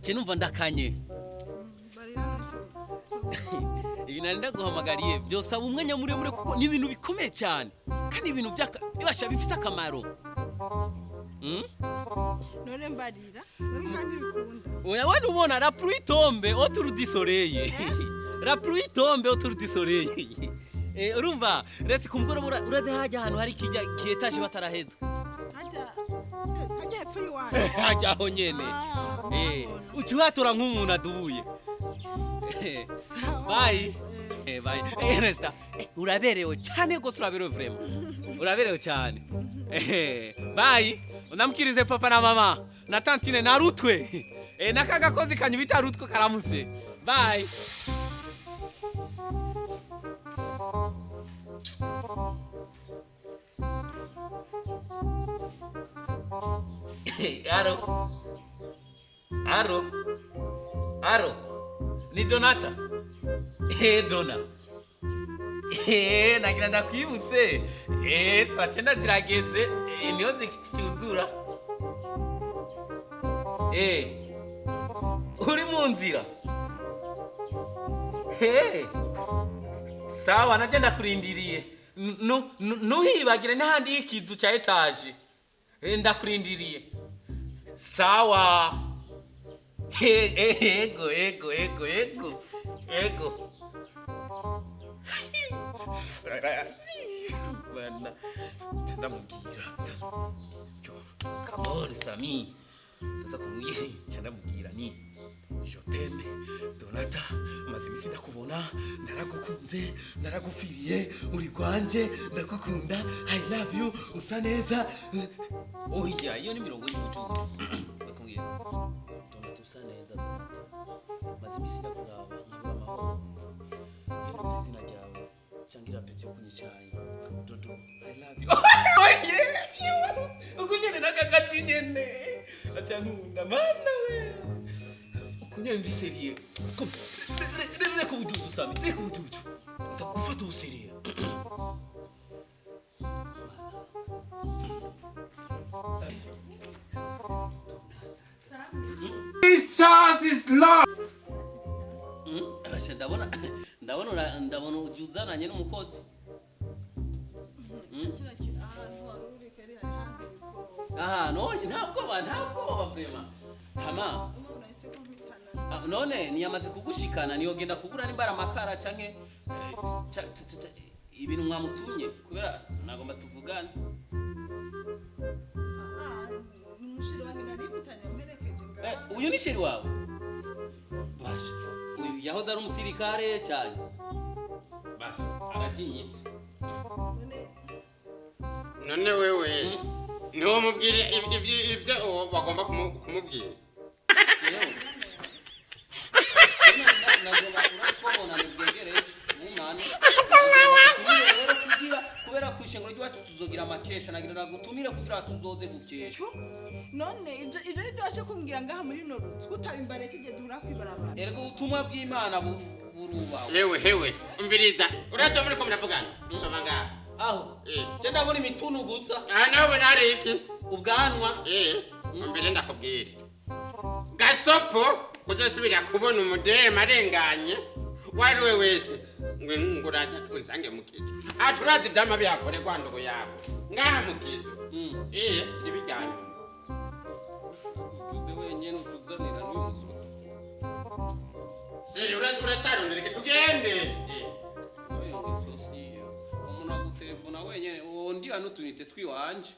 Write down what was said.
Nce numva ndakanye. Barira ntacyo. Ibi nari ndaguhamagariye byosaba umwanya muremure kuko ni ibintu bikomeye cyane kandi ibintu bibasha bifite akamaro. None mbarira. None kandi bikunda. Oya, we ubona la pluie tombe autour du soleil. La pluie tombe autour du soleil. Urumva resi ku mugoroba uraze hajya ahantu hari kijya kietaje bataraheza. Hajya hepfo y'iwacu. Hajya aho nyene. Ah, Uca uhatora nk'umuntu adubuye. Sawa. Bye. Bye. Ernesta, uraberewe cyane gose, uraberewe vraiment. Uraberewe cyane. Bye. Unamkirize papa na mama na tantine na Rutwe. N'akagakozi kanyu bita Rutwe karamutse. Bye. Aro. Aro. Aro. Ni Donata. Dona. Nagira ndakwibutse. Saa cyenda zirageze. Niho zicyuzura. Uri mu nzira. Sawa, najye ndakurindiriye. Ntuhibagire n'ahandi y'ikizu cya etaje. Ndakurindiriye. Sawa. Ego, ego, ego, ego. Ego. Bana, ndamubwira. Come on, Sami. Ndaza kumubwira, ndamubwira ni je t'aime Donata, maze iminsi ndakubona, naragukunze, naragupfiriye, uri kwanje, ndagukunda, I love you, usa neza. Oya, iyo ni mirongo y'ubucuruzi. Bakambwira Donata usa neza, Donata, maze iminsi ndakuraba nkabura amahoro. Iyo numvise izina ryawe cyangwa irapeti yo kunywa icyayi, Dodo, I love you. Oye, uko nyene n'akakajwi nyene aca nkunda, mana we, uko nyene ndi sérieux. Kom, reka ubujuju, Sami, reka ubujuju, ndagufata ubu sérieux. Sami. Jesus is Lord. Basha, ndabona ujya uzananye n'umukozi. Kino kintu ahantu wari uri kari hari hantu ubwoba. Aha none nta bwoba, nta bwoba vraiment hama. Ubu urahise kumpitana. Ah, none niyamaze kugushikana, niyogenda kugura nimba ari amakara canke ibintu mwamutumye, kubera nagomba tuvugane. Ah, ni umushiri wanjye nari mpitanye mperekeje ngaha. Uyu ni chéri wawe? Basha, uyu yahoze ari umusirikare cyane, basha aratinyitse. None None wewe niwo mubwira ibyo uwo bagomba kumubwira? Jewe nagomba urakubona nibwegereje umwana rero kugira kubera ku ishengero ry'iwacu tuzogira amakesha, nagira nagutumire kugira tuzoze gukesha. Cyo, none ibyo nibyo waje kumbwira ngaha muri runo ruzu kutabimbariye kijye duhura kwibarabara? Erega ubutumwa bw'Imana burubawe. Hewe hewe, umviriza, uraje muri ko muravugana, soma ngaha. Aho? Je ndabona imitunu gusa. Aha nawe ubona hari iki? Ubwanwa. Umbere ndakubwira, gasopo kuzosubira kubona umudemu arenganye uwo ari we wese ngo uraza unsange mu kizu. Aha turazi ivyama bihakorerwa, ndugu yabo, ngaha mu kizu. Ntibijyanye. Utuze wenyene utuzanira n'uyu musoro. Chéri, uracarondera iki? Tugende. Oyo ngeso siyo, umuntu agutelefona wenyene wondira n'utunite twiwanje.